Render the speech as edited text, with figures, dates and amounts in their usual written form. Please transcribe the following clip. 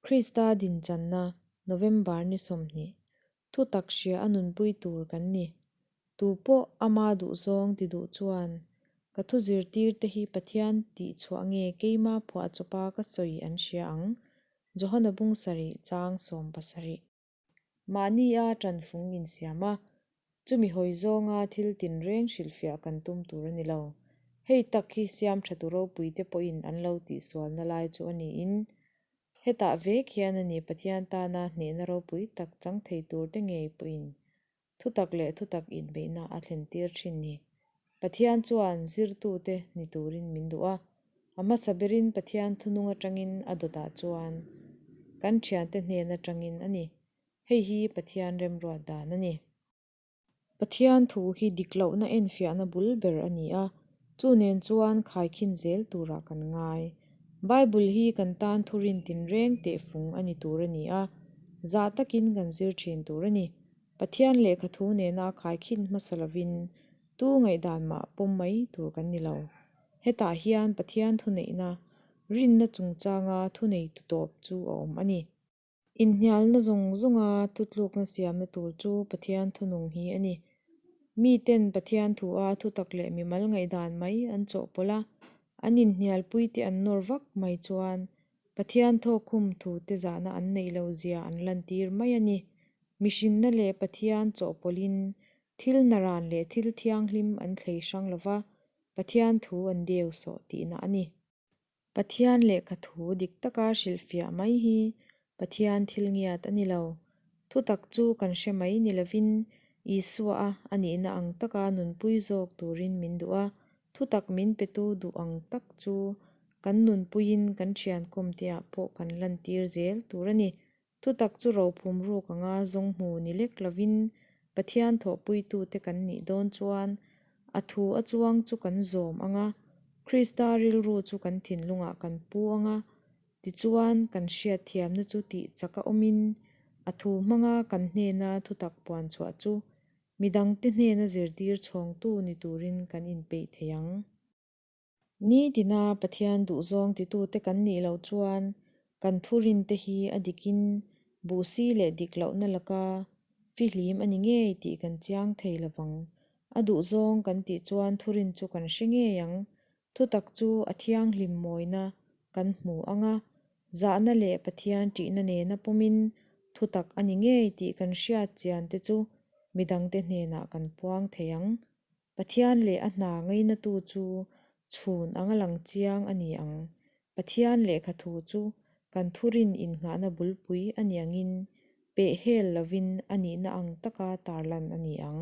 Krista dinchanna, November ni 20, Thutak hria a nunpui tur kan ni. Tupawh ama duhzawng ti duh chuan ka thu zirtirte hi Pathian tihchhuah nge keima phuahchawpa ka sawi an hria ang, Johana bung sarih chang 70. Mahnia tanfung insiam a, chumi hawi zawnga thil tinreng hrilhfiah kan tum tur a ni lo. Hei tak hi siamthatu ropuite pawhin an lo tihsualna lai chu a niin, hetah vek hian a ni Pathian tana hnehna ropui tak chang thei turte ngei pawhin thutak leh thutak inbeihna a thlentir thin ni. Pathian chuan zirtute ni turin min duh a, a hmasa berin Pathian thunung atangin a dawtah chuan kan thiante hnen atangin a ni. Hei hi Pathian remruat dan a ni. Pathian thu hi dik lohna enfiahna bul ber a ni a, chu nen chuan khaikhin zel turah kan ngai. Bible hi kan tan thurin tinreng tehfung a ni tur a ni a, zah takin kan zir thin tur a ni. Pathian lehkha thu nena khaikhin hmasa lovin tu ngaihdan mah pawm mai tur kan ni lo. Hetah hian Pathian thuneihna, rinna chungchanga thuneitu tawp chu a awm a ni. Inhnialna zawng zawnga thutlukna siamna tur chu Pathian thunung hi a ni. Miten Pathian thua thutak leh mimal ngaihdan mai an chawhpawlh a, an inhnialpuite an nawr vak mai chuan Pathian thawkkhum thute zahna an neih loh zia an lantir mai a ni. Mihrinna leh Pathian chawhpawlhin thil naran leh thil thianghlim an thlei hrang lo va, Pathian thu an deu sawh tihna a ni. Pathian lehkha thu dik taka hrilhfiah mai hi Pathian thil ngiat a ni lo. Thutak chu kan hre mai ni lovin Isua a a nihna ang taka nunpui zawk turin min duh a, thutak min petu duh ang tak chu kan nunpuiin kan thiankawmteah pawh kan lantir zel tur a ni. Thutak chu rophum ruk anga zawng hmu ni lek lovin Pathian thawhpuitute kan nih dawn chuan a thu a chuang chu kan zawm ang a, Krista rilru chu kan thinlungah kan pu ang a, tichuan kan hriatthiamna chu tih chaka awmin a thu hmanga kan hnena thutak puan chhuah chu midangte hnena zirtir chhawngtu ni turin kan inpeih thei ang. Nitina Pathian duhzawng titute kan nih loh chuan kan thurinte hi a dikin buhsi leh dik lohna laka fihlim a ni ngei tih kan chiang thei lovang. A duhzawng kan tih chuan thurin chu kan hre ngei ang. Thutak chu a thianghlim mawina kan hmu ang a, zahna leh Pathian ṭihna nena pawmin thutak a ni ngei tih kan hriat chiante chu midangte hnenah kan puang thei ang. Pathian leh a hna ngainatu chu chhun anga lang chiang a ni ang. Pathian lehkha thu chu kan thurin innghahna bulpui a ni angin pehhel lovin a nihna ang taka tarlan a ni ang.